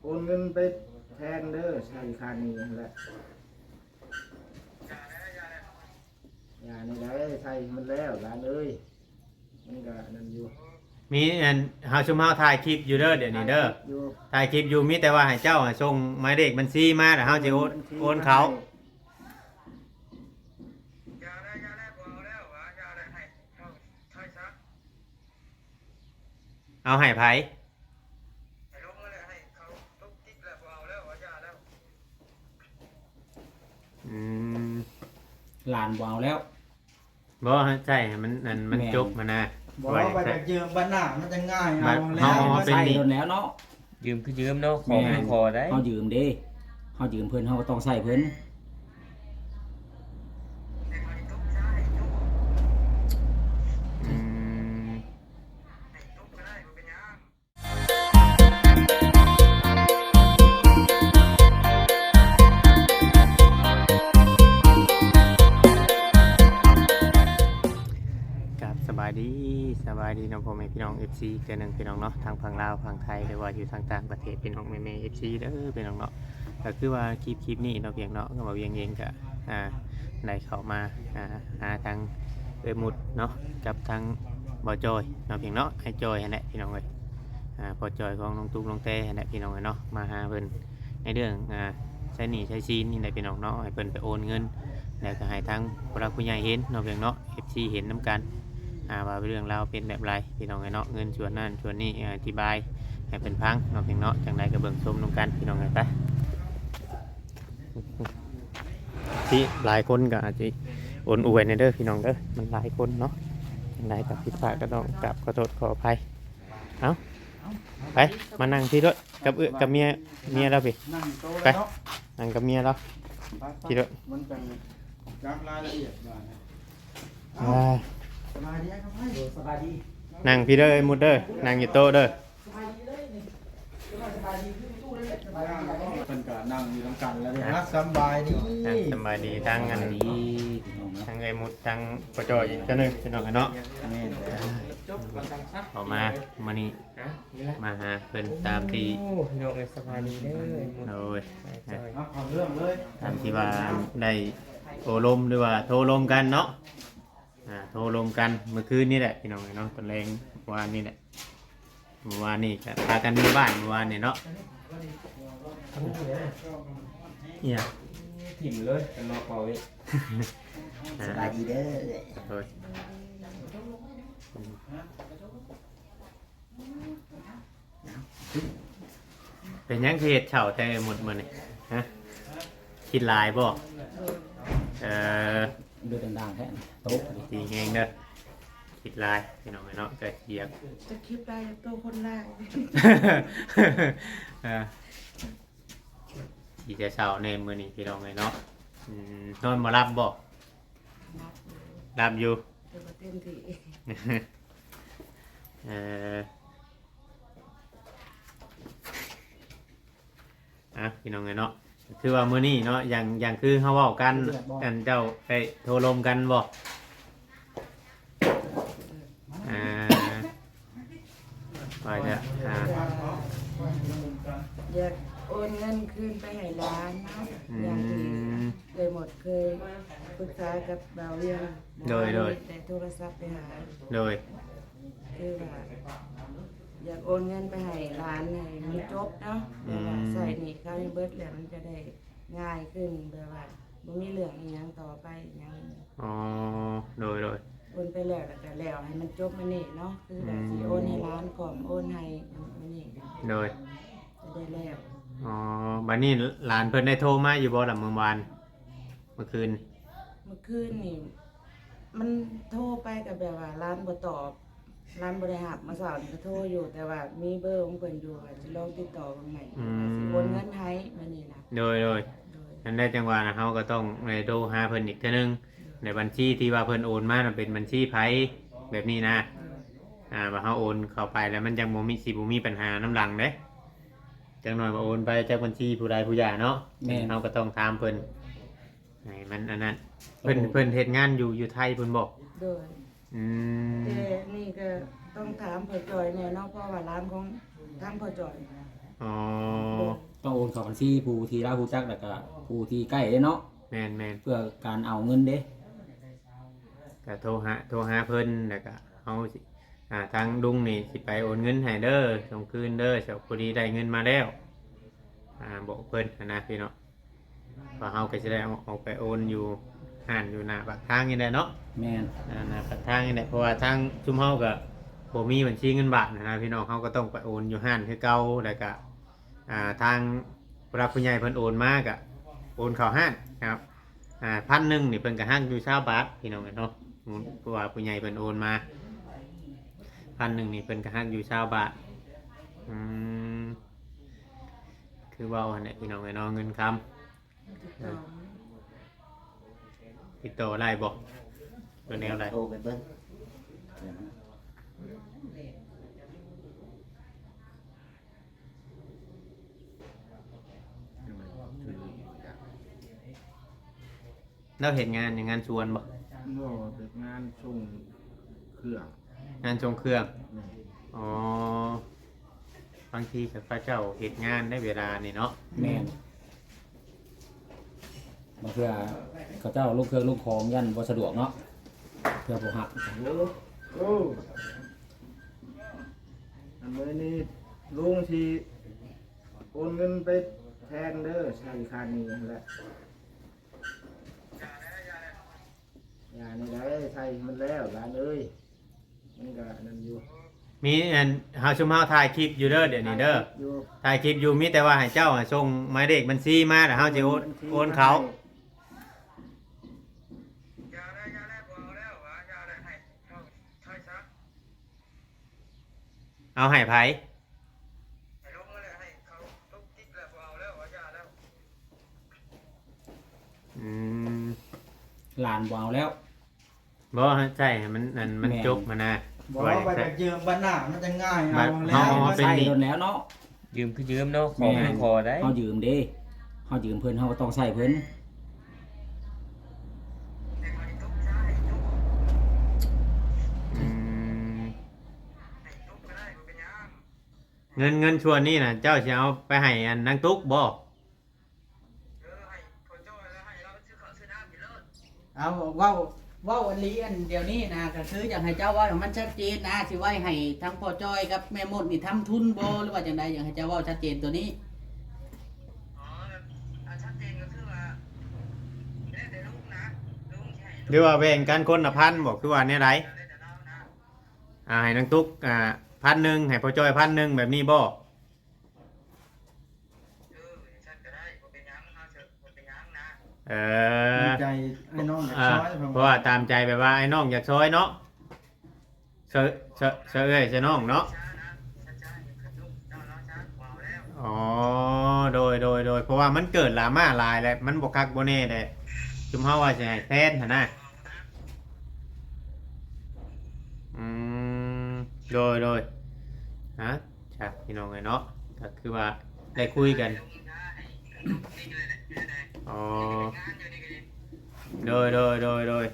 ໂອນເງິນໄປແທນເດີ ໃຊ້ຄ່າໜີ້ຫັ້ນແຫຼະ. ຢ່າແນວໃດ ໃຊ້ໃຫ້ມັນແລ້ວຫຼານເອີຍ ມັນກະນັ້ນຢູ່. ມີອັນ ເຮົາ ຊຸມເຮົາຖ່າຍຄລິບຢູ່ເດີ ດຽວນີ້ເດີ ຖ່າຍຄລິບຢູ່ ມີແຕ່ວ່າໃຫ້ເຈົ້າສົ່ງໝາຍເລກບັນຊີມາ ແລ້ວເຮົາຊິໂອນ ໂອນເຂົ້າ. ຢ່າແລ້ວ ຢ່າແລ້ວ ບໍ່ເອົາແລ້ວ ວ່າຢ່າແລ້ວ ໃຫ້ເຂົາໃຊ້ຊະ. ເອົາໃຫ້ໃຜ? ໃຫ້ລຸງນັ້ນແຫຼະ ໃຫ້ເຂົາຕຸກຕິກແລ້ວ ບໍ່ເອົາແລ້ວ ວ່າຢ່າແລ້ວ. ອືມ ຫຼານບໍ່ເອົາແລ້ວ. ບໍ່ ໃຫ້ໃຊ້ໃຫ້ມັນ ອັນ ມັນ ແມ່ນ ຈົບຫັ້ນນະ. ບໍ່ ວ່າຢາກ ວ່າຢາກຢືມບັດໜ້າມັນຈະງ່າຍ ເອົາແລ້ວ ເຮົາເອົາມາເປັນໜີ້ ໃຊ້ໂດນແລ້ວເນາະ. ຢືມຄືຢືມເນາະ ຂໍ ແມ່ນ ໃຫ້ຂໍໄດ້ ເຮົາຢືມເດ້ ເຮົາຢືມເພິ່ນ ເຮົາກໍຕ້ອງໃຊ້ເພິ່ນ. ອືມ ກາບສະບາຍດີ ສະບາຍດີເນາະ ພໍ່ແມ່ພີ່ນ້ອງ ເອັຟຊີ ເທື່ອໜຶ່ງ ພີ່ນ້ອງເນາະ ທາງຝັ່ງລາວ ຝັ່ງໄທ ຫຼືວ່າຢູ່ທາງຕ່າງປະເທດ ພີ່ນ້ອງແມ່ໆ ເອັຟຊີ ເດີ ພີ່ນ້ອງເນາະ. ກໍຄືວ່າຄລິບ ຄລິບນີ້ເນາະ ພຽງເນາະ ກໍວ່າວຽງເອງກໍ ອ່າ ໄດ້ເຂົ້າມາ ອ່າ ຫາທາງເອື້ອຍມຸດເນາະ ກັບທາງບໍ່ຈ່ອຍເນາະ ພຽງເນາະ ອ້າຍຈ່ອຍຫັ້ນແຫຼະ ພີ່ນ້ອງເອີຍ. ອ່າ ພໍ່ຈ່ອຍຂອງນ້ອງຕຸກນ້ອງແຕຫັ້ນແຫຼະ ພີ່ນ້ອງເອີຍເນາະ ມາຫາເພິ່ນໃນເລື່ອງ ອ່າ ໃຊ້ໜີ້ໃຊ້ສິນນີ້ແຫຼະ ພີ່ນ້ອງເນາະ ໃຫ້ເພິ່ນໄປໂອນເງິນ ແລ້ວກໍໃຫ້ທາງຜູ້ຫຼັກຜູ້ໃຫຍ່ເຫັນເນາະ ພຽງເນາະ ເອັຟຊີ ເຫັນນຳກັນ ອ່າ ວ່າເລື່ອງລາວເປັນແບບໃດ ພີ່ນ້ອງເອີຍເນາະ. ເງິນສ່ວນນັ້ນສ່ວນນີ້ ອະທິບາຍໃຫ້ເພິ່ນຟັງເນາະ ພຽງເນາະ ຈັ່ງໃດກໍເບິ່ງຊົມນຳກັນ ພີ່ນ້ອງເອີຍ ໄປ. ທີ່ຫຼາຍຄົນກໍອາດຈະອົນອວຍແດ່ເດີ ພີ່ນ້ອງເດີ ມັນຫຼາຍຄົນເນາະ ຈັ່ງໃດກໍຜິດພາດກໍຕ້ອງກາບຂໍໂທດຂໍອະໄພ. ເອົາ ໄປ ມານັ່ງພີ້ໂລດ ກັບເອື້ອຍກັບເມຍ ເມຍລາວພີ້ ໄປ ນັ່ງກັບເມຍລາວ ໄປ ໄປ ພີ້ໂລດ ມັນຈັ່ງຈັກລາຍລະອຽດວ່າ ອ່າ ສະບາຍດີອ້າຍຄຳໄພ ສະບາຍດີ ນັ່ງພີ້ເດີ ເອື້ອຍມຸດເດີ ນັ່ງຢູ່ໂຕະເດີ. ເພິ່ນກໍນັ່ງຢູ່ນຳກັນແລ້ວເດ້. ອ່ະ ສະບາຍດີ ນັ່ງສະບາຍດີ ທັງອັນ ທັງເອື້ອຍມຸດ ທັງພໍ່ຈ່ອຍອີກເທື່ອໜຶ່ງ ພີ່ນ້ອງເນາະ. ແມ່ນແລ້ວ ເຂົ້າມາມື້ນີ້ ມາຫາເພິ່ນຕາມທີ່ ໂອ້ ພີ່ນ້ອງເອີຍ ສະບາຍດີເດີ. ໂດຍ ເອົາເຂົ້າເລື່ອງເລີຍ ຕາມທີ່ວ່າໄດ້ໂອ້ລົມ ຫຼືວ່າໂທລົມກັນເນາະ. ອ່າ ໂທລົມກັນມື້ຄືນນີ້ແຫຼະ ພີ່ນ້ອງເອີຍເນາະ ຕອນແລງວານນີ້ແຫຼະ. ເມື່ອວານນີ້ກໍພາກັນເມືອບ້ານເມື່ອວານນີ້ເນາະ. ອີ່ຫຍັງ? ຖິ້ມເລີຍກັນມາເປົ່າອີກ. ອ່າ ສະບາຍດີເດີ. ໂດຍ. ເປັນຫຍັງຄືເຮັດເຊົ້າແທ້ໝົດມື້ນີ້ ຮະ? ຄິດຫຼາຍບໍ່? ເອີ ເດີດາງໆແທ້ ໂຕະ ດີແຮງເດີ. ຄິດຫຼາຍ ພີ່ນ້ອງເອີຍເນາະ ກະຢາກ ຈະຄິດຫຼາຍ ໂຕຄົນຫຼາຍ. ເອີ ຊິຈະເຊົ້າແດ່ມື້ນີ້ ພີ່ນ້ອງເອີຍເນາະ. ອືມ ນອນບໍ່ຫຼັບບໍ່? ຫຼັບຢູ່ ຫຼັບຢູ່ ແຕ່ບໍ່ເຕັມທີ່. ເອີ ອ່ະ ພີ່ນ້ອງເອີຍເນາະ ຄືວ່າມື້ນີ້ເນາະ ຢ່າງ ຢ່າງຄືເຮົາເວົ້າກັນ ເຈົ້າໄດ້ໂທລົມກັນບໍ່? ອ່າ ວ່າຈະ ອ່າ ຢາກໂອນເງິນຄືນໄປໃຫ້ຫຼານເນາະ. ອືມ ຢ່າງທີ່ເອື້ອຍໝົດເຄີຍປຶກສາກັບບ່າວວຽງ. ໂດຍ ໂດຍ ແຕ່ໂທລະສັບໄປຫາ. ໂດຍ ຄືວ່າ ຢາກໂອນເງິນໄປໃຫ້ຫຼານໃຫ້ມັນຈົບເນາະ ແບບວ່າ ອືມ ໃຊ້ໜີ້ເຂົາໃຫ້ເບິດແລ້ວ ມັນຈະໄດ້ງ່າຍຂຶ້ນ ແບບວ່າບໍ່ມີເລື່ອງອີ່ຫຍັງຕໍ່ໄປອີ່ຫຍັງ. ອໍ ໂດຍ ໂດຍ ໂອນໄປແລ້ວ ແລ້ວກໍແລ້ວໃຫ້ມັນຈົບມື້ນີ້ເນາະ ຄືວ່າ ອືມ ຊິໂອນໃຫ້ຫຼານ ພ້ອມໂອນໃຫ້ມື້ນີ້. ໂດຍ ຈະໄດ້ແລ້ວ. ອໍ ບັດນີ້ຫຼານເພິ່ນໄດ້ໂທມາຢູ່ບໍ່ລະ ມື້ວານ ມື້ຄືນ? ມື້ຄືນນີ້ ມັນໂທໄປກໍແບບວ່າຫຼານບໍ່ຕອບ ຫຼານບໍ່ໄດ້ຮັບ. ມື້ເຊົ້ານີ້ກໍໂທຢູ່ ແຕ່ວ່າມີເບີຂອງເພິ່ນຢູ່ ວ່າຊິລອງຕິດຕໍ່ເບິ່ງໃໝ່. ອືມ ວ່າຊິໂອນເງິນໃຫ້ມື້ນີ້ນະ. ໂດຍ ໂດຍ ໂດຍ ນັ້ນແຫຼະ ຈັ່ງວ່ານະ ເຮົາກໍຕ້ອງໄດ້ໂທຫາເພິ່ນອີກເທື່ອໜຶ່ງ. ໂດຍ ໃນບັນຊີທີ່ວ່າເພິ່ນໂອນມານະ ເປັນບັນຊີໃຜ ແບບນີ້ນະ. ໂດຍ ອ່າ ວ່າເຮົາໂອນເຂົ້າໄປແລ້ວ ມັນຈັ່ງບໍ່ມີ ຊິບໍ່ມີບັນຫານຳຫຼັງເດ້. ຈັກໜ້ອຍວ່າໂອນໄປຈັກບັນຊີຜູ້ໃດຜູ້ຢາເນາະ. ແມ່ນ ເຮົາກໍຕ້ອງຖາມເພິ່ນ ໃຫ້ມັນອັນນັ້ນ. ເພິ່ນ ໂດຍ ເພິ່ນເຮັດງານຢູ່ ຢູ່ໄທພຸ້ນບໍ່? ໂດຍ. ອືມ ແຕ່ນີ້ກໍຕ້ອງຖາມພໍ່ຈ່ອຍແດ່ເນາະ ເພາະວ່າຫຼານຂອງທາງພໍ່ຈ່ອຍ. ອໍ ໂດຍ ເຂົ້າບັນຊີຜູ້ທີ່ລາວຮູ້ຈັກ ແລ້ວກະຜູ້ທີ່ໃກ້ເດ້ເນາະ. ແມ່ນໆ ເພື່ອການເອົາເງິນເດ້. ກະໂທຫາ ໂທຫາເພິ່ນ ແລ້ວກະເຮົາຊິ ອ່າ ທາງລຸງນີ້ຊິໄປໂອນເງິນໃຫ້ເດີ ສົ່ງຄືນເດີ ເຈົ້າ ພໍດີໄດ້ເງິນມາແລ້ວ ອ່າ ບອກເພິ່ນຫັ້ນນະພີ່ນ້ອງ. ເພາະເຮົາກໍຊິໄດ້ອອກ ອອກໄປໂອນຢູ່ຮ້ານຢູ່ໜ້າປາກທາງນີ້ແຫຼະເນາະ. ແມ່ນ ອ່າ ໜ້າປາກທາງນີ້ແຫຼະ ເພາະວ່າທາງຊຸມເຮົາກໍບໍ່ມີບັນຊີເງິນບາດຫັ້ນນະພີ່ນ້ອງ. ເຮົາກໍຕ້ອງໄປໂອນຢູ່ຮ້ານຄືເກົ່າ ແລ້ວກໍ ອ່າ ທາງຜູ້ຫຼັກຜູ້ໃຫຍ່ເພິ່ນໂອນມາກໍໂອນເຂົ້າຮ້ານເນາະ. ອ່າ ພັນໜຶ່ງນີ້ເພິ່ນກໍຫັກຢູ່ຊາວບາດພີ່ນ້ອງເອີຍເນາະ. ເພາະວ່າຜູ້ໃຫຍ່ເພິ່ນໂອນມາ ພັນໜຶ່ງນີ້ເພິ່ນກໍຫັກຢູ່ຊາວບາດ. ອືມ ຄືເວົ້າຫັ້ນແຫຼະພີ່ນ້ອງເອີຍເນາະ ເງິນຄຳ ຕິດຕໍ່ ຕິດຕໍ່ໄດ້ບໍ່ ຫຼືແນວໃດ? ໂທໄປເບິ່ງ ລາວເຮັດງານຫຍັງ ງານສວນບໍ່? ບໍ່ ເຮັດງານສົ່ງເຄື່ອງ. ງານສົ່ງເຄື່ອງ? ແມ່ນ. ອໍ ບາງທີກໍເຂົາເຈົ້າເຮັດງານໃນເວລານີ້ເນາະ. ແມ່ນ. ບາງເທື່ອເຂົາເຈົ້າລົງເຄື່ອງລົງຂອງ ຢ້ານບໍ່ສະດວກເນາະ ເພື່ອບໍ່ຮັບ. ໂອ້ ໂອ້ ອັນມື້ນີ້ລຸງຊິໂອນເງິນໄປແທນເດີ ໃຊ້ຄ່າໜີ້ຫັ້ນແຫຼະ. ຢ່າແນວໃດ ໃຊ້ໃຫ້ມັນແລ້ວຫຼານເອີຍ. ມັນກໍອັນນັ້ນຢູ່ ມີອັນ ເຮົາ ຊຸມເຮົາຖ່າຍຄລິບຢູ່ເດີ ດຽວນີ້ເດີ ຖ່າຍຄລິບຢູ່ ມີແຕ່ວ່າໃຫ້ເຈົ້າສົ່ງໝາຍເລກບັນຊີມາ ແລ້ວເຮົາຊິໂອນ ໂອນເຂົ້າ. ເອົາໃຫ້ໃຜ? ອືມ ຫຼານບໍ່ເອົາແລ້ວ. ບໍ່ ໃຊ້ໃຫ້ມັນ ອັນ ມັນ ແມ່ນ ຈົບຫັ້ນນະ. ບໍ່ ໄວ້ ວ່າຈະຢືມບັດໜ້າມັນຈະງ່າຍ ບັດເອົາແລ້ວ ເຮົາເປັນໜີ້ ໃຊ້ໂດນແລ້ວເນາະ. ຢືມຄືຢືມເນາະ ຂໍ ແມ່ນ ຄືຂໍໄດ້ ເຮົາຢືມເດ້ ເຮົາຢືມເພິ່ນ ເຮົາກໍຕ້ອງໃຊ້ເພິ່ນ. ອືມ ເງິນ ເງິນສ່ວນນີ້ນະ ເຈົ້າຊິເອົາໄປໃຫ້ອັນນາງຕຸກບໍ່? ເອີ ໃຫ້ພໍ່ຈ້ອຍແລ້ວໃຫ້ລາວຊື້ເຂົ້າຊື້ນ້ຳກິນໂລດ. ເອົາ ເວົ້າ ເວົ້າອີ່ຫຼີ ອັນດຽວນີ້ນະ ກໍຄືຢາກໃຫ້ເຈົ້າເວົ້າໃຫ້ມັນຊັດເຈນນະ ຊິໄວ້ໃຫ້ທັງພໍ່ຈ້ອຍກັບແມ່ມົດນີ້ທຳທຶນບໍ່ ຫຼືວ່າຈັ່ງໃດ? ຢາກໃຫ້ເຈົ້າເວົ້າຊັດເຈນຕົວນີ້. ອໍ ອັນຊັດເຈນກໍຄືວ່າ ແລ້ວແຕ່ລຸງນະ ລຸງຊິໃຫ້ ຫຼືວ່າແບ່ງກັນຄົນລະພັນບໍ່ ຄືວ່າແນວໃດ? ແລ້ວແຕ່ລາວນະ. ອ່າ ໃຫ້ນາງຕຸກ ອ່າ ພັນໜຶ່ງ ໃຫ້ພໍ່ຈ້ອຍພັນໜຶ່ງ ແບບນີ້ບໍ່? ເອີ ຈັ່ງຊັ້ນກໍໄດ້ ບໍ່ເປັນຫຍັງ ເຮົາ ບໍ່ເປັນຫຍັງນະ. ເອີ ໃຈອ້າຍນ້ອງຢາກຊ່ອຍ ເພາະວ່າຕາມໃຈແບບວ່າອ້າຍນ້ອງຢາກຊ່ອຍເນາະ ຊ່ອຍ ຊ່ອຍ ຊ່ອຍເອື້ອຍຊ່ອຍນ້ອງເນາະ. ອໍ ໂດຍ ໂດຍ ໂດຍ ເພາະວ່າມັນເກີດດຣາມາຫຼາຍແລ້ວ ມັນບໍ່ຄັກບໍ່ແນ່ແຫຼະ ຊຸມເຮົາວ່າຊິໃຫ້ແທນຫັ້ນນະ. ອືມ ໂດຍ ໂດຍ ຮະ ຈ້ະ ພີ່ນ້ອງເອີຍເນາະ ກໍຄືວ່າໄດ້ຄຸຍກັນ. ອໍ ໂດຍ ໂດຍ ໂດຍ ໂດຍ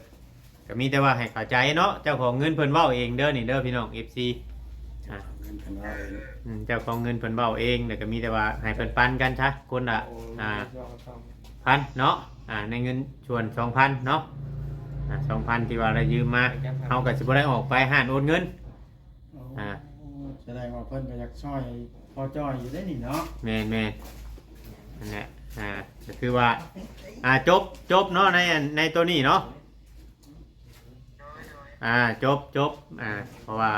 ກໍມີແຕ່ວ່າໃຫ້ເຂົ້າໃຈເນາະ ເຈົ້າຂອງເງິນເພິ່ນເວົ້າເອງເດີນີ້ເດີ ພີ່ນ້ອງ ເອັຟຊີ ອ່າ ເງິນເພິ່ນເວົ້າເອງ ອືມ ເຈົ້າຂອງເງິນເພິ່ນເວົ້າເອງ ແລ້ວກໍມີແຕ່ວ່າໃຫ້ເພິ່ນປັນກັນຊະ ຄົນລະ ອ່າ ພັນເນາະ ອ່າ ໃນເງິນສ່ວນສອງພັນເນາະ ອ່າ ສອງພັນທີ່ວ່າໄດ້ຢືມມາ ເຮົາກໍຊິບໍ່ໄດ້ອອກໄປຮ້ານໂອນເງິນ. ອໍ ອ່າ ສະແດງວ່າເພິ່ນກໍຢາກຊ່ອຍພໍ່ຈ້ອຍຢູ່ເດ້ນີ້ເນາະ. ແມ່ນໆ ນັ້ນແຫຼະ ອ່າ ກໍຄືວ່າ ອ່າ ຈົບ ຈົບເນາະ ໃນ ໃນໂຕນີ້ເນາະ. ອ່າ ຈົບ ຈົບ ອ່າ ເພາະວ່າ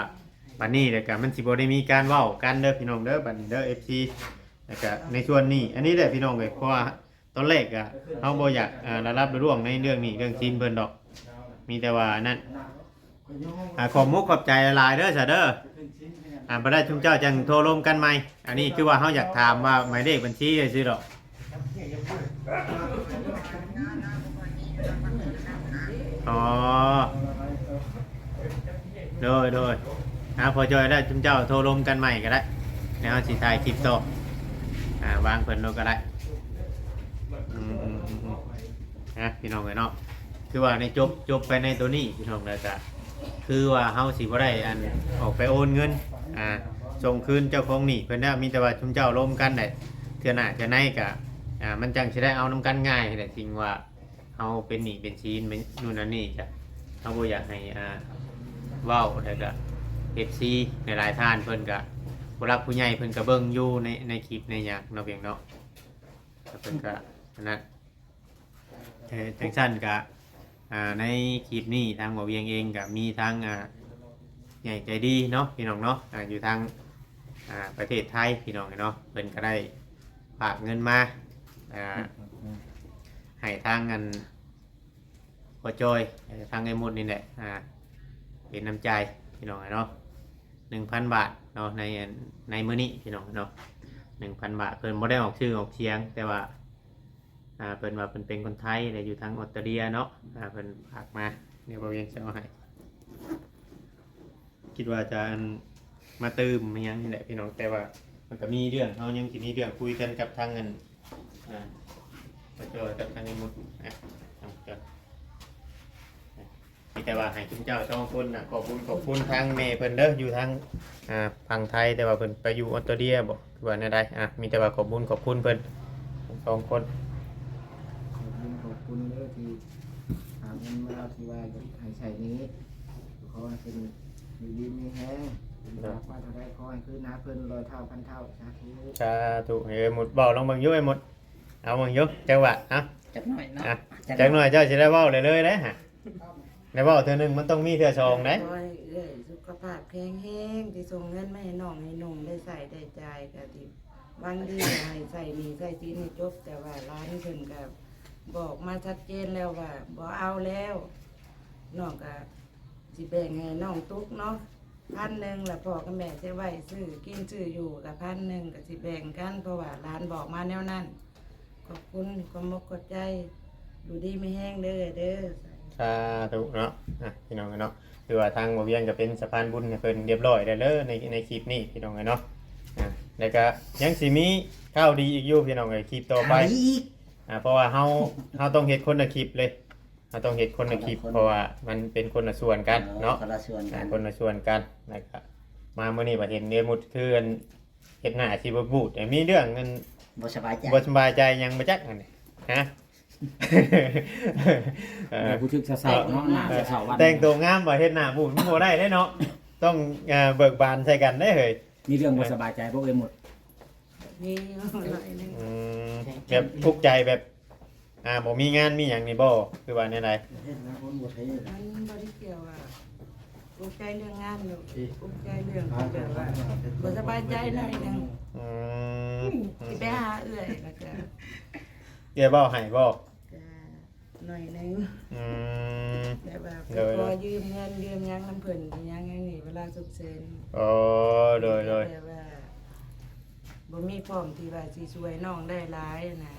ບັດນີ້ແລ້ວກໍມັນຊິບໍ່ໄດ້ມີການເວົ້າກັນເດີພີ່ນ້ອງເດີ ບັດນີ້ເດີ ເອັຟຊີ ແລ້ວກໍໃນສ່ວນນີ້ ອັນນີ້ແຫຼະພີ່ນ້ອງເອີຍ ເພາະວ່າຕອນແລກກໍເຮົາບໍ່ຢາກ ອ່າ ລະລັບລະລ່ວງໃນເລື່ອງໜີ້ເລື່ອງສິນເພິ່ນດອກ ມີແຕ່ວ່າອັນນັ້ນ ອ່າ ຂອບມຸກຂອບໃຈຫຼາຍເດີຊະເດີ ອ່າ ບໍ່ໄດ້ ຊຸມເຈົ້າຈັ່ງໂທລົມກັນໃໝ່. ອັນນີ້ຄືວ່າເຮົາຢາກຖາມວ່າໝາຍເລກບັນຊີຊື່ໆດອກ. ອໍ ໂດຍ ໂດຍ ອ່າ ພໍຈ່ອຍແລ້ວ ຊຸມເຈົ້າໂທລົມກັນໃໝ່ກໍໄດ້ ແລ້ວເຮົາຊິຖ່າຍຄລິບຕໍ່ ອ່າ ວາງເພິ່ນໂລດກໍໄດ້. ອືມ ອືມ ອືມ ອືມ ນະ ພີ່ນ້ອງເອີຍເນາະ ຄືວ່າໃນ ຈົບ ຈົບໄປໃນໂຕນີ້ພີ່ນ້ອງ ແລ້ວກະຄືວ່າເຮົາຊິບໍ່ໄດ້ອັນອອກໄປໂອນເງິນ ອ່າ ສົ່ງຄືນເຈົ້າຂອງໜີ້ເພິ່ນແລ້ວ ມີແຕ່ວ່າຊຸມເຈົ້າລົມກັນໄດ້ ເທື່ອໜ້າເທື່ອໃນກະ ອ່າ ມັນຈັ່ງຊິໄດ້ເອົານຳກັນງ່າຍແຫຼະ ສິ່ງວ່າເຮົາເປັນໜີ້ເປັນສິນ ເປັນ ນູ່ນນັ້ນນີ້ກະ ເຮົາບໍ່ຢາກໃຫ້ ອ່າ ເວົ້າ ແລ້ວກະ ເອັຟຊີ ຫຼາຍໆທ່ານເພິ່ນກະ ຜູ້ຫຼັກຜູ້ໃຫຍ່ເພິ່ນກະເບິ່ງຢູ່ໃນ ໃນຄລິບໃນຫຍັງເນາະ ພຽງເນາະ ແລ້ວເພິ່ນກະ ອັນນັ້ນ ເອີ ຈັ່ງຊັ້ນກະ ອ່າ ໃນຄລິບນີ້ທາງບ່າວວຽງເອງກະມີທາງ ອ່າ ໃຫຍ່ໃຈດີເນາະ ພີ່ນ້ອງເນາະ ອ່າ ຢູ່ທາງ ອ່າ ປະເທດໄທ ພີ່ນ້ອງເນາະ ເພິ່ນກະໄດ້ຝາກເງິນມາ ອ່າ ໃຫ້ທາງອັນ ພໍ່ຈ້ອຍ ທາງອ້າຍມຸດນີ້ແຫຼະ ອ່າ ເປັນນ້ຳໃຈ ພີ່ນ້ອງເນາະ ໜຶ່ງພັນບາດເນາະ ໃນ ໃນມື້ນີ້ ພີ່ນ້ອງເນາະ ໜຶ່ງພັນບາດ ເພິ່ນບໍ່ໄດ້ອອກຊື່ອອກສຽງ ແຕ່ວ່າ ອ່າ ເພິ່ນວ່າເພິ່ນເປັນຄົນໄທ ແລະ ຢູ່ທາງອອສເຕຣເລັຽເນາະ ອ່າ ເພິ່ນຝາກມາ ດຽວບ່າວວຽງຊິເອົາໃຫ້ ຄິດວ່າຈະ ອັນ ມາຕື່ມມາຫຍັງນີ້ແຫຼະ ພີ່ນ້ອງ ແຕ່ວ່າມັນກະມີເລື່ອງ ເຮົາຍັງຊິມີເລື່ອງຄຸຍກັນກັບທາງ ອັນ ອ່າ ປະຈອຍກັບທາງອ້າຍມຸດ ອ່ະ ເອົາ ມີແຕ່ວ່າໃຫ້ຊຸມເຈົ້າສອງຄົນນະ ຂອບບຸນຂອບຄຸນທາງແມ່ເພິ່ນເດີ ຢູ່ທາງ ອ່າ ຝັ່ງໄທ ແຕ່ວ່າເພິ່ນໄປຢູ່ອອສເຕຣເລັຽບໍ ຄືວ່າແນວໃດ ອ່າ ມີແຕ່ວ່າຂອບບຸນຂອບຄຸນເພິ່ນທັງສອງຄົນ ຂອບຄຸນຂອບຄຸນເດີທີ່ຫາເງິນມາທີ່ວ່າຢາກໃຫ້ໃຊ້ໜີ້ ຂໍໃຫ້ເພິ່ນຢູ່ດີມີແຮງ ເພິ່ນຝາກມາເທົ່າໃດຂໍໃຫ້ຄືນຫາເພິ່ນຮ້ອຍເທົ່າພັນເທົ່າ ສາທຸ ສາທຸ ເອີ ໝົດເວົ້າລອງເບິ່ງຢູ່ ໝົດ ເອົາເບິ່ງຢູ່ ຈັກວ່າ ເອົາ ຈັກໜ້ອຍເນາະ ອ່ະ ຈັກ ຈັກໜ້ອຍເຈົ້າຊິໄດ້ເວົ້າເລີຍເລີຍເດ້ ໄດ້ເວົ້າເທື່ອໜຶ່ງ ມັນຕ້ອງມີເທື່ອສອງໄດ໋ ຂໍໃຫ້ເອື້ອຍສຸຂະພາບແຂງແຮງ ທີ່ສົ່ງເງິນມາໃຫ້ນ້ອງໃຫ້ນຸ່ງໄດ້ໃຊ້ໄດ້ຈ່າຍ ກະທີ່ຫວັງດີໃຫ້ໃຊ້ໜີ້ໃຊ້ສິນໃຫ້ຈົບ ແຕ່ວ່າຫຼານເພິ່ນກະບອກມາຊັດເຈນແລ້ວວ່າບໍ່ເອົາແລ້ວ ນ້ອງກະຊິແບ່ງໃຫ້ນ້ອງຕຸກເນາະ ພັນໜຶ່ງ ລະພໍ່ກັບແມ່ຊິໄວ້ຊື້ກິນຊື້ຢູ່ກະພັນໜຶ່ງ ກະຊິແບ່ງກັນ ເພາະວ່າຫຼານບອກມາແນວນັ້ນ ຂອບຄຸນ ຂອບອົກຂອບໃຈ ຢູ່ດີມີແຮງເດີ ເດີ ສາທຸເນາະ ອ່ະ ພີ່ນ້ອງເນາະ ຄືວ່າທາງບ່າວວຽງກະເປັນສະພານບຸນໃຫ້ເພິ່ນຮຽບຮ້ອຍແລ້ວເດີ ໃນ ໃນຄລິບນີ້ ພີ່ນ້ອງເນາະ ອ່ະ ແລ້ວກະຍັງຊິມີຂ່າວດີອີກຢູ່ ພີ່ນ້ອງເອີຍ ຄລິບຕໍ່ໄປ ຂ່າວດີອີກ ອ່ະ ເພາະວ່າເຮົາ ເຮົາຕ້ອງເຮັດຄົນລະຄລິບເລີຍ ເຮົາຕ້ອງເຮັດຄົນລະຄລິບ ຄົນລະຄົນ ເພາະວ່າມັນເປັນຄົນລະສ່ວນກັນເນາະ ເອີ ຄົນລະສ່ວນກັນ ອ່າ ຄົນລະສ່ວນກັນ ແລ້ວກະມາມື້ນີ້ບາດເຫັນເອມຸດຄືອັນ ເຮັດໜ້າຊິບໍ່ບູດ ມີເລື່ອງອັນ ບໍ່ສະບາຍໃຈ ບໍ່ສະບາຍໃຈຫຍັງບໍ່ຈັກຫັ້ນ ຮະ ເອີ ແຕ່ຜູ້ຖືກເຊົາໆເນາະ ໜ້າເຊົາໆວັນ ແຕ່ງໂຕງາມວ່າເຮັດໜ້າບູດ ມັນບໍ່ໄດ້ເດ້ເນາະ ຕ້ອງ ເອີ ເບີກບານໃສ່ກັນເດ້ເຮີ້ຍ ມີເລື່ອງບໍ່ສະບາຍໃຈບໍ່ເອີຍໝົດ? ມີຢູ່ໜ້ອຍໜຶ່ງ ອືມ ແບບທຸກໃຈແບບ ອ່າ ບໍ່ມີງານມີຫຍັງນີ້ບໍ່ ຄືວ່າແນວໃດ? ເຮັດນະຄົນບໍ່ໄທ ມັນບໍ່ໄດ້ກ່ຽວວ່າອຸກໃຈເລື່ອງງານດອກ ອຸກໃຈເລື່ອງທີ່ແບບວ່າບໍ່ສະບາຍໃຈໜ້ອຍໜຶ່ງ ອືມ ຊິໄປຫາເອື້ອຍ ແລ້ວກະ ເອື້ອຍເວົ້າໃຫ້ບໍ່? ກະໜ້ອຍໜຶ່ງ ອືມ ແບບວ່າໄປຂໍຢືມເງິນຢືມຫຍັງນຳເພິ່ນອີຫຍັງຫຍັງນີ້ ເວລາສຸກເສີນ ອໍ ໂດຍໆ ແບບວ່າ ບໍ່ມີພ້ອມທີ່ວ່າຊິຊ່ວຍນ້ອງໄດ້ຫຼາຍນະ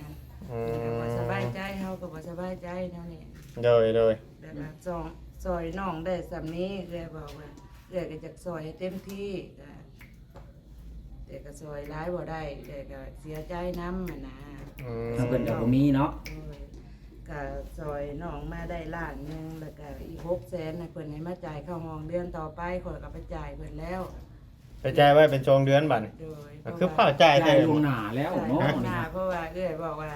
ອືມ ແລ້ວກະບໍ່ສະບາຍໃຈ ເຮົາກະບໍ່ສະບາຍໃຈແນວນີ້ ໂດຍໆ ແບບວ່າຊ່ອຍ ຊ່ອຍນ້ອງໄດ້ສ່ຳນີ້ ເອື້ອຍບອກວ່າ ເອື້ອຍກະຢາກຊ່ອຍໃຫ້ເຕັມທີ່ ກະ ແຕ່ກະຊ່ອຍຫຼາຍບໍ່ໄດ້ ແຕ່ກະເສຍໃຈນຳຫັ້ນນະ ອືມ ທາງເພິ່ນກະບໍ່ມີເນາະ ໂດຍ ກະຊ່ອຍນ້ອງມາໄດ້ລ້ານໜຶ່ງ ແລ້ວກະອີກຫົກແສນໃຫ້ເພິ່ນ ໃຫ້ມາຈ່າຍເຂົ້າຫ້ອງເດືອນຕໍ່ໄປ ຂ້ອຍກະໄປຈ່າຍເພິ່ນແລ້ວ ໄປຈ່າຍໄວ້ເປັນສອງເດືອນບາດນີ້ ໂດຍ ກະຄືຟ້າວຈ່າຍແທ້ ຈ່າຍລ່ວງໜ້າແລ້ວເນາະ ຈ່າຍລ່ວງໜ້າ ເພາະວ່າເອື້ອຍບອກວ່າ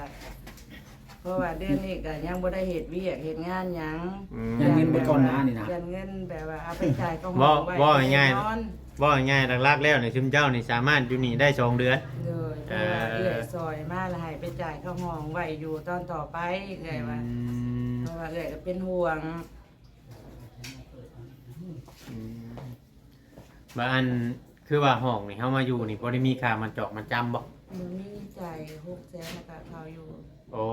ເພາະວ່າເດືອນນີ້ກະຍັງບໍ່ໄດ້ເຮັດວຽກເຮັດງານຫຍັງ ອືມ ຢ້ານເງິນເບິດກ່ອນໜ້ານີ້ນະ ຢ້ານເງິນແບບວ່າເອົາໄປຈ່າຍເຂົ້າຫ້ອງໄວ້ ເວົ້າງ່າຍໆ ເວົ້າງ່າຍໆ ຫຼັກໆແລ້ວນີ້ ຊຸມເຈົ້ານີ້ສາມາດຢູ່ນີ້ໄດ້ສອງເດືອນ ໂດຍ ເອີ ເພາະວ່າເອື້ອຍຊ່ອຍມາລະໃຫ້ໄປຈ່າຍເຂົ້າຫ້ອງໄວ້ຢູ່ຕອນຕໍ່ໄປ ເອື້ອຍວ່າ ອືມ ເພາະວ່າເອື້ອຍກະເປັນຫ່ວງ ອືມ ບາດອັນ ຄືວ່າຫ້ອງນີ້ເຮົາມາຢູ່ນີ້ ບໍ່ໄດ້ມີຄ່າມັດຈອກມັດຈຳບໍ່? ບໍ່ມີ ຈ່າຍຫົກແສນ ແລ້ວກະເຂົ້າຢູ່ ໂອ້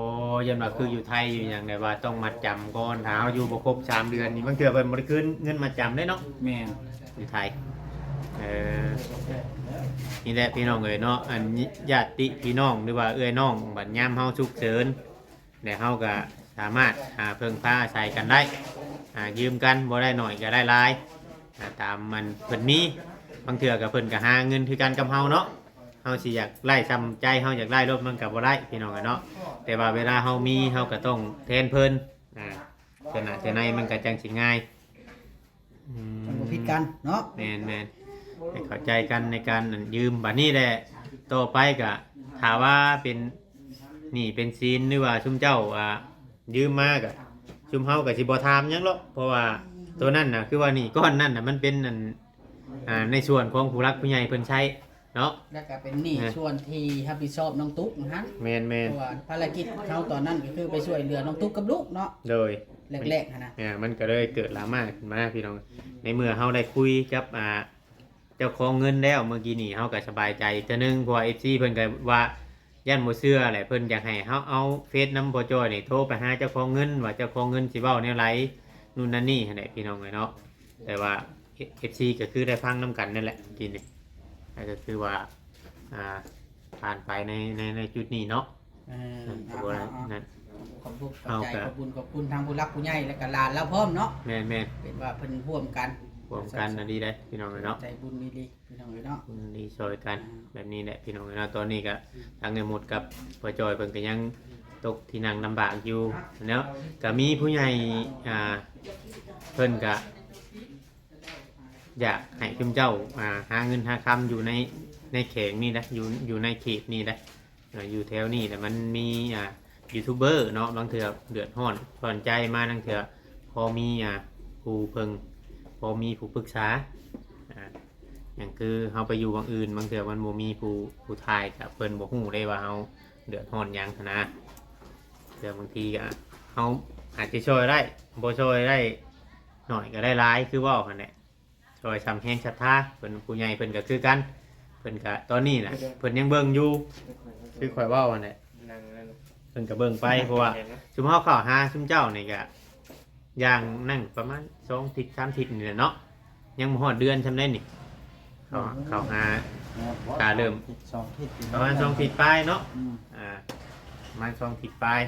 ຢ້ານວ່າຄືຢູ່ໄທຢູ່ຫຍັງ ແບບວ່າຕ້ອງມັດຈຳກ່ອນ ຖ້າເຮົາຢູ່ບໍ່ຄົບສາມເດືອນນີ້ ບາງເທື່ອເພິ່ນບໍ່ໄດ້ຄືນເງິນມັດຈຳເດ້ເນາະ ແມ່ນ ຢູ່ໄທ ເອີ ນີ້ແຫຼະພີ່ນ້ອງເອີຍເນາະ ອັນຍາດຕິພີ່ນ້ອງ ຫຼືວ່າເອື້ອຍນ້ອງ ບາດຍາມເຮົາສຸກເສີນ ແລະເຮົາກະສາມາດຫາເພິ່ງພາອາໄສກັນໄດ້ ຫາຢືມກັນ ບໍ່ໄດ້ໜ້ອຍກະໄດ້ຫຼາຍ ອ່າ ຕາມມັນເພິ່ນມີ ບາງເທື່ອກະເພິ່ນກະຫາເງິນຄືກັນກັບເຮົາເນາະ ເຮົາຊິຢາກໄດ້ສ່ຳໃຈເຮົາຢາກໄດ້ໂລດ ມັນກະບໍ່ໄດ້ພີ່ນ້ອງເອີຍເນາະ ແຕ່ວ່າເວລາເຮົາມີ ເຮົາກະຕ້ອງແທນເພິ່ນ ອ່າ ເທື່ອໜ້າເທື່ອໃນມັນກະຈັ່ງຊິງ່າຍ ອືມ ຈັ່ງບໍ່ຜິດກັນເນາະ ແມ່ນໆ ໃຫ້ເຂົ້າໃຈກັນໃນການ ອັນ ຢືມ ບາດນີ້ແຫຼະ ຕໍ່ໄປກະ ຖ້າວ່າເປັນໜີ້ເປັນສິນ ຫຼືວ່າຊຸມເຈົ້າ ອ່າ ຢືມມາກະ ຊຸມເຮົາກະຊິບໍ່ຖາມຫຍັງຫຼອກ ເພາະວ່າໂຕນັ້ນນະ ຄືວ່າໜີ້ກ້ອນນັ້ນນະ ມັນເປັນອັນ ອ່າ ໃນສ່ວນຂອງຜູ້ຫຼັກຜູ້ໃຫຍ່ເພິ່ນໃຊ້ເນາະ ແລ້ວກະເປັນໜີ້ ເອີ ສ່ວນທີ່ຮັບຜິດຊອບນ້ອງຕຸກຫັ້ນ ແມ່ນໆ ເພາະວ່າພາລະກິດເຮົາຕອນນັ້ນກະຄືໄປຊ່ວຍເຫຼືອນ້ອງຕຸກກັບລູກເນາະ ໂດຍ ແລກໆຫັ້ນນະ ອ່າ ມັນກະເລີຍເກີດດຣາມາຂຶ້ນມາພີ່ນ້ອງ ໃນເມື່ອເຮົາໄດ້ຄຸຍກັບ ອ່າ ເຈົ້າຂອງເງິນແລ້ວ ເມື່ອກີ້ນີ້ເຮົາກະສະບາຍໃຈເທື່ອໜຶ່ງ ເພາະວ່າເອັຟຊີເພິ່ນກະວ່າຢ້ານບໍ່ເຊື່ອແຫຼະ ເພິ່ນຢາກໃຫ້ເຮົາເອົາເຟສນຳພໍ່ຈ້ອຍນີ້ໂທໄປຫາເຈົ້າຂອງເງິນ ວ່າເຈົ້າຂອງເງິນຊິເວົ້າແນວໃດ ນູ້ນນັ້ນນີ້ຫັ້ນແຫຼະພີ່ນ້ອງເອີຍເນາະ ແຕ່ວ່າເອັຟຊີກະຄືໄດ້ຟັງນຳກັນນັ້ນແຫຼະ ເມື່ອກີ້ນີ້ ກະຄືວ່າ ອ່າ ຜ່ານໄປໃນ ໃນ ໃນຈຸດນີ້ເນາະ ເອີ ເອີ ກະບໍ່ໄດ້ນັ້ນ ຂອບຄຸນ ຂອບໃຈ ເຮົາກະ ຂອບຄຸນ ຂອບຄຸນທາງຜູ້ຫຼັກຜູ້ໃຫຍ່ ແລະກະຫຼານລາວພ້ອມເນາະ ແມ່ນໆ ເປັນວ່າເພິ່ນຮ່ວມກັນ ຮ່ວມກັນ ອັນນີ້ໄດ້ພີ່ນ້ອງເອີຍເນາະ ໃຈບຸນດີໆ ພີ່ນ້ອງເອີຍເນາະ ບຸນດີຊ່ອຍກັນ ອ່າ ແບບນີ້ແຫຼະພີ່ນ້ອງເອີຍເນາະ ຕອນນີ້ກະທາງເອື້ອຍມຸດກັບພໍ່ຈ້ອຍເພິ່ນກະຍັງຕົກທີ່ນັ່ງລຳບາກຢູ່ເນາະ ກະມີຜູ້ໃຫຍ່ ອ່າ ເພິ່ນກະ ຢາກໃຫ້ຊຸມເຈົ້າ ອ່າ ຫາເງິນຫາຄຳຢູ່ໃນ ໃນແຂວງນີ້ນະ ຢູ່ ຢູ່ໃນເຂດນີ້ນະ ອ່າ ຢູ່ແຖວນີ້ນະ ມັນມີ ອ່າ ຢູທູບເບີເນາະ ບາງເທື່ອເດືອດຮ້ອນຮ້ອນໃຈມາ ລາງເທື່ອພໍມີ ອ່າ ຜູ້ເພິ່ງ ພໍມີຜູ້ປຶກສາ ອ່າ ຢ່າງຄືເຮົາໄປຢູ່ບ່ອນອື່ນ ບາງເທື່ອມັນບໍ່ມີຜູ້ ຜູ້ຖ່າຍ ກະເພິ່ນບໍ່ຮູ້ເດ້ວ່າເຮົາເດືອດຮ້ອນຫຍັງຫັ້ນນະ ເທື່ອບາງທີກະເຮົາອາດຈະຊ່ອຍໄດ້ ບໍ່ຊ່ອຍໄດ້ໜ້ອຍກະໄດ້ຫຼາຍ ຄືເວົ້າຫັ້ນແຫຼະ ຊ່ອຍຊ່ຳແຮງສັດທາ ເພິ່ນ ຜູ້ໃຫຍ່ເພິ່ນກະຄືກັນ ເພິ່ນກະຕອນນີ້ນະ ເພິ່ນຍັງເບິ່ງຢູ່ ຄືຂ້ອຍເວົ້າຫັ້ນແຫຼະ ເພິ່ນກະເບິ່ງໄປ ເພາະວ່າຊຸມເຮົາເຂົ້າຫາຊຸມເຈົ້ານີ້ກະ ຢ່າງນັ້ນປະມານສອງທິດສາມທິດນີ້ແຫຼະເນາະ ຍັງບໍ່ຮອດເດືອນຊ່ຳໃດນີ້ ເຂົ້າ ເຂົ້າຫາ ກະເລີ່ມ ສອງທິດ ປະມານສອງທິດປາຍເນາະ ອືມ ອ່າ ປະມານສອງທິດປາຍ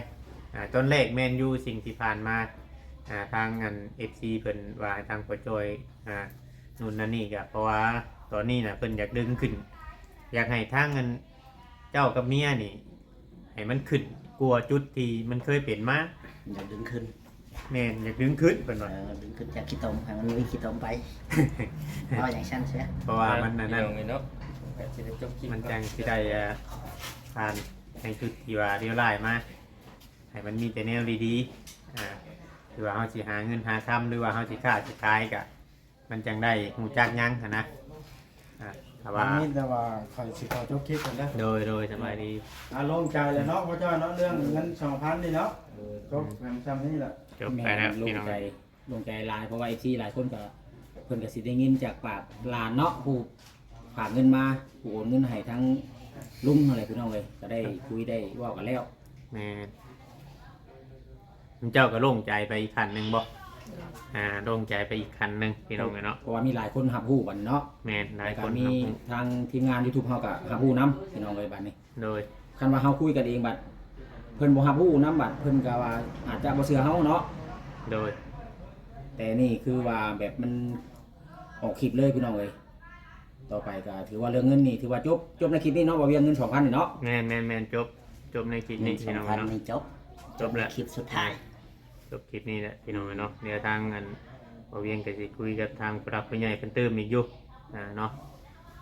ອ່າ ຕອນແລກແມ່ນຢູ່ ສິ່ງທີ່ຜ່ານມາ ອ່າ ທາງອັນ ເອັຟຊີເພິ່ນວ່າທາງພໍ່ຈ້ອຍ ອ່າ ນູ້ນນັ້ນນີ້ກະ ເພາະວ່າຕອນນີ້ນະ ເພິ່ນຢາກດຶງຂຶ້ນ ຢາກໃຫ້ທາງອັນ ເຈົ້າກັບເມຍນີ້ ໃຫ້ມັນຂຶ້ນກວ່າຈຸດທີ່ມັນເຄີຍເປັນມາ ຢາກດຶງຂຶ້ນ ແມ່ນ ຢາກດຶງຂຶ້ນເພິ່ນວ່າ ເອີ ດຶງຂຶ້ນຈາກຂີ້ຕົມ ໃຫ້ມັນມີຂີ້ຕົມໄປ ເວົ້າຢ່າງຊັ້ນຊະ ເພາະວ່າມັນອັນນັ້ນ ພີ່ນ້ອງເອີຍເນາະ ມັນຈັ່ງຊິໄດ້ ອ່າ ຜ່ານໃນຈຸດທີ່ວ່າເລວຮ້າຍມາ ໃຫ້ມັນມີແຕ່ແນວດີໆ ອ່າ ຄືວ່າເຮົາຊິຫາເງິນຫາຄຳ ຫຼືວ່າເຮົາຊິຄ້າຊິຂາຍກະ ມັນຈັ່ງໄດ້ຮູ້ຈັກຫຍັງຫັ້ນນະ ອ່າ ຖ້າວ່າ ມີແຕ່ວ່າຂ້ອຍຊິຂໍຈົບຄລິບກ່ອນເດີ ໂດຍ ໂດຍ ສະບາຍດີ ອ່າ ໂລ່ງໃຈແລ້ວເນາະ ພໍ່ຈ້ອຍເນາະ ເລື່ອງເງິນສອງພັນນີ້ເນາະ ເອີ ຈົບກັນຊ່ຳນີ້ແຫຼະ ຈົບໄປແລ້ວ ແມ່ນ ພີ່ນ້ອງ ໂລ່ງໃຈ ໂລ່ງໃຈຫຼາຍ ເພາະວ່າເອັຟຊີຫຼາຍຄົນກະ ເພິ່ນກະຊິໄດ້ຍິນຈາກປາກຫຼານເນາະ ຜູ້ຝາກເງິນມາ ຜູ້ໂອນເງິນໃຫ້ທາງລຸງຫັ້ນແຫຼະ ພີ່ນ້ອງເອີຍ ກະໄດ້ຄຸຍໄດ້ເວົ້າກັນແລ້ວ ແມ່ນ ເຈົ້າກໍໂລ່ງໃຈໄປອີກຂັ້ນໜຶ່ງບໍ່? ອ່າ ໂລ່ງໃຈໄປອີກຂັ້ນໜຶ່ງ ພີ່ນ້ອງເອີຍເນາະ ເພາະວ່າມີຫຼາຍຄົນຮັບຮູ້ບັດນີ້ເນາະ ແມ່ນ ຫຼາຍຄົນຮັບຮູ້ ແລ້ວກໍມີທາງທີມງານຢູທູບເຮົາກໍຮັບຮູ້ນຳ ພີ່ນ້ອງເອີຍ ບັດນີ້ ໂດຍ ຄັນວ່າເຮົາຄຸຍກັນເອງບັດ ເພິ່ນບໍ່ຮັບຮູ້ນຳ ບັດເພິ່ນກໍວ່າອາດຈະບໍ່ເຊື່ອເຮົາເນາະ ໂດຍ ແຕ່ນີ້ຄືວ່າແບບມັນອອກຄລິບເລີຍ ພີ່ນ້ອງເອີຍ ຕໍ່ໄປກໍຖືວ່າເລື່ອງເງິນນີ້ຖືວ່າຈົບ ຈົບໃນຄລິບນີ້ເນາະ ບໍ່ວຽງເງິນສອງພັນນີ້ເນາະ ແມ່ນໆໆ ຈົບ ຈົບໃນຄລິບນີ້ ພີ່ນ້ອງເນາະ ຈົບ ຈົບແລ້ວ ຄລິບສຸດທ້າຍ ຈົບຄລິບນີ້ແຫຼະ ພີ່ນ້ອງເນາະ ດຽວທາງອັນ ບໍ່ວຽງກໍຊິຄຸຍກັບທາງຜູ້ຫຼັກຜູ້ໃຫຍ່ເພິ່ນຕື່ມອີກຢູ່ ອ່າ ເນາະ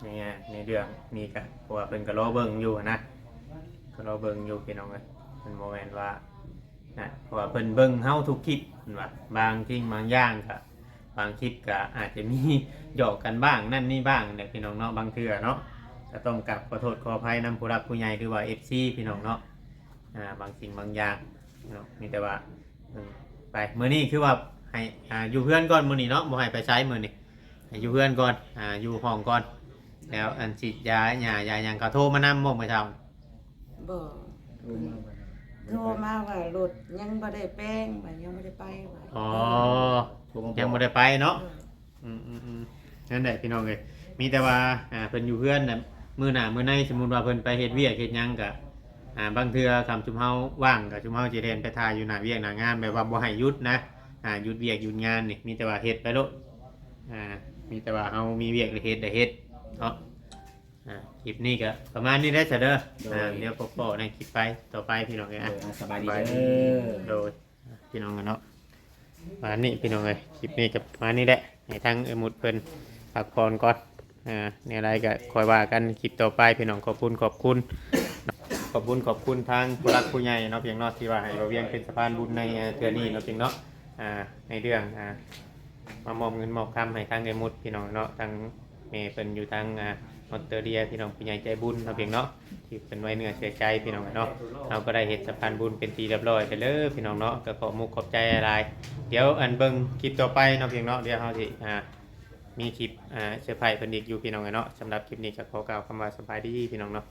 ໃນ ໃນເລື່ອງນີ້ກໍ ເພາະວ່າເພິ່ນກໍລໍເບິ່ງຢູ່ນະ ກໍລໍເບິ່ງຢູ່ ພີ່ນ້ອງເອີຍ ເພິ່ນບໍ່ແມ່ນວ່າ ນະ ເພາະວ່າເພິ່ນເບິ່ງເຮົາທຸກຄລິບ ເພິ່ນວ່າ ບາງສິ່ງບາງຢ່າງກະ ບາງຄລິບກະອາດຈະມີຫຍອກກັນບ້າງ ນັ້ນນີ້ບ້າງແຫຼະ ພີ່ນ້ອງເນາະ ບາງເທື່ອເນາະ ກະຕ້ອງກາບຂໍໂທດຂໍອະໄພນຳຜູ້ຫຼັກຜູ້ໃຫຍ່ ຫຼືວ່າເອັຟຊີ ພີ່ນ້ອງເນາະ ອ່າ ບາງສິ່ງບາງຢ່າງເນາະ ມີແຕ່ວ່າ ເອີ ໄປ ມື້ນີ້ຄືວ່າໃຫ້ ອ່າ ຢູ່ເຮືອນກ່ອນ ມື້ນີ້ເນາະ ບໍ່ໃຫ້ໄປໃສມື້ນີ້ ໃຫ້ຢູ່ເຮືອນກ່ອນ ອ່າ ຢູ່ຫ້ອງກ່ອນ ແລ້ວອັນສີດຢາຫຍ້າຢາຫຍັງ ເຂົາໂທມານຳບໍ່ມື້ເຊົ້າ? ບໍ່ ໂທມາວ່າ ໂທມາວ່າລົດຍັງບໍ່ໄດ້ແປງ ວ່າຍັງບໍ່ໄດ້ໄປວ່າ ອໍ ໂທມາບອກ ຍັງບໍ່ໄດ້ໄປເນາະ ເອີ ອືມໆໆ ນັ້ນແຫຼະ ພີ່ນ້ອງເອີຍ ມີແຕ່ວ່າ ອ່າ ເພິ່ນຢູ່ເຮືອນນະ ມື້ໜ້າມື້ໃນ ສົມມຸດວ່າເພິ່ນໄປເຮັດວຽກເຮັດຫຍັງກະ ອ່າ ບາງເທື່ອຄັນຊຸມເຮົາວ່າງກະ ຊຸມເຮົາຊິແລ່ນໄປຖ່າຍຢູ່ໜ້າວຽກໜ້າງານ ແບບວ່າບໍ່ໃຫ້ຢຸດນະ ອ່າ ຢຸດວຽກຢຸດງານນີ້ ມີແຕ່ວ່າເຮັດໄປໂລດ ອ່າ ມີແຕ່ວ່າເຮົາມີວຽກໄດ້ເຮັດ ໄດ້ເຮັດເນາະ ອ່າ ຄລິບນີ້ກໍປະມານນີ້ແຫຼະຊະເດີ ໂດຍ ອ່າ ດຽວພໍ້ກັນໃນຄລິບໄປ ຕໍ່ໄປ ພີ່ນ້ອງເອີຍ ໂດຍ ອ່າ ສະບາຍດີເດີ ໂດຍ ພີ່ນ້ອງເນາະ ປະມານນີ້ ພີ່ນ້ອງເອີຍ ຄລິບນີ້ກໍປະມານນີ້ແຫຼະ ໃຫ້ທາງເອື້ອຍມຸດເພິ່ນພັກຜ່ອນກ່ອນ ອ່າ ແນວໃດກໍຄ່ອຍວ່າກັນຄລິບຕໍ່ໄປ ພີ່ນ້ອງ ຂອບຄຸນ ຂອບຄຸນ. ຂອບບຸນຂອບຄຸນທາງຜູ້ຫຼັກຜູ້ໃຫຍ່ເນາະ ພຽງເນາະ ທີ່ວ່າໃຫ້ບ່າວວຽງເປັນສະພານບຸນໃນເທື່ອນີ້ເນາະ ພຽງເນາະ ໃນເລື່ອງ ມາມອບເງິນມອບຄຳໃຫ້ທາງເອື້ອຍມຸດ ພີ່ນ້ອງເນາະ ທາງແມ່ເພິ່ນຢູ່ທາງອອສເຕຣເລັຽ ພີ່ນ້ອງຜູ້ໃຫຍ່ໃຈບຸນເນາະ ພຽງເນາະ ທີ່ເພິ່ນໄວ້ເນື້ອເຊື່ອໃຈ ພີ່ນ້ອງເນາະ ເຮົາກໍໄດ້ເຮັດສະພານບຸນເປັນທີ່ຮຽບຮ້ອຍແລ້ວເດີ ພີ່ນ້ອງເນາະ ກໍຂໍມຸກຂອບໃຈຫຼາຍໆ ດຽວອັນເບິ່ງຄລິບຕໍ່ໄປເນາະ ພຽງເນາະ ດຽວເຮົາຊິມີຄລິບເຊີໄພຣສ໌ເພິ່ນອີກຢູ່ ພີ່ນ້ອງເນາະ ສຳລັບຄລິບນີ້ກໍຂໍກ່າວຄຳວ່າສະບາຍດີ ພີ່ນ້ອງເນາະ.